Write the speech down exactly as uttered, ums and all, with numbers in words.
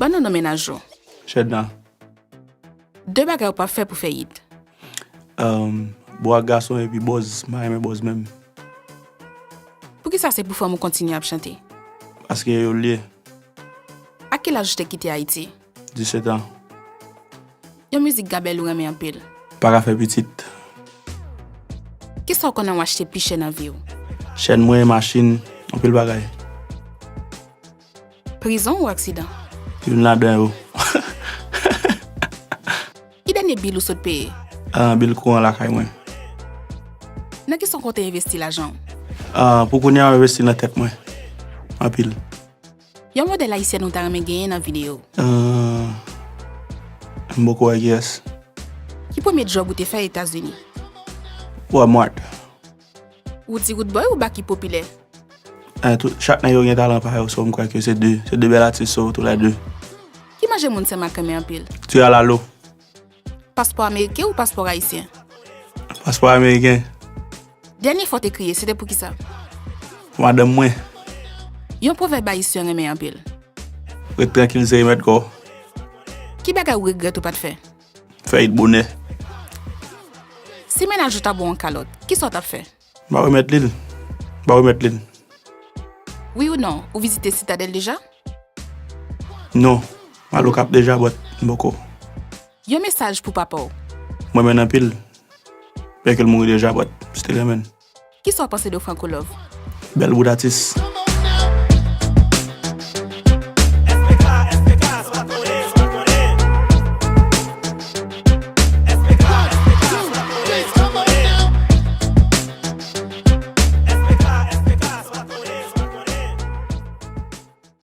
Ban nou non mennaj ou. Chedna. De bagay ou p ap fè pou fè hit. Um, bò ak gason epi bòz, m pa renmen bòz menm. Poukisa se pou fanm ou kontinye ap chante? Paske yo l ye. A ki laj ou te kite Ayiti? Disèt an. Yon mizik gabèl ou renmen anpil? Pa ka fè pitit. Kisa w konnen w achte pi chè nan vi w? Chèn mwen, machin, anpil bagay. Prizon ou aksidan? Youn ladan yo. Ki dènye bil ou sot peye? Ah, bil kouran lakay mwen. Nan kisa w konte envesti lajan w? Ah, pou kounye a, m envesti nan tèt mwen. Anpil. Yon modèl ayisyèn ou ta renmen genyen nan videyo? Ah, m poko wè kiyès. Ki premye djòb ou te fè Etazini? Walmart. Ou di Roodboy ou Baky popilè? Eh, tout, chak nèg yo gen talan pa yo, so m kwè ke se de, se de bèl atis, so tou lè de. Ki manje moun Senmak renmen anpil? Ti alalo. Paspò ameriken ou paspò ayisyen? Paspò ameriken. Dènye fwa w te kriye, se te poukisa? Pou madanm mwen. Yon pwovèb ayisyen renmen anpil. Ret trankil, se remèd kò. Ki bagay ou regrèt ou pa t fè? Fè it bonè. Si mennaj ou ta ba w yon kalòt, kisa w t ap fè? M ap remèt li l. M ap remèt li l. Wi ou non, ou vizite Sitadèl deja? Non, m al Okap deja, but m poko. Yon mesaj pou papa w. M renmen l anpil. Byenke l mouri deja, but m still renmen l. Kisa w panse de Franco Love? Bèl bout atis.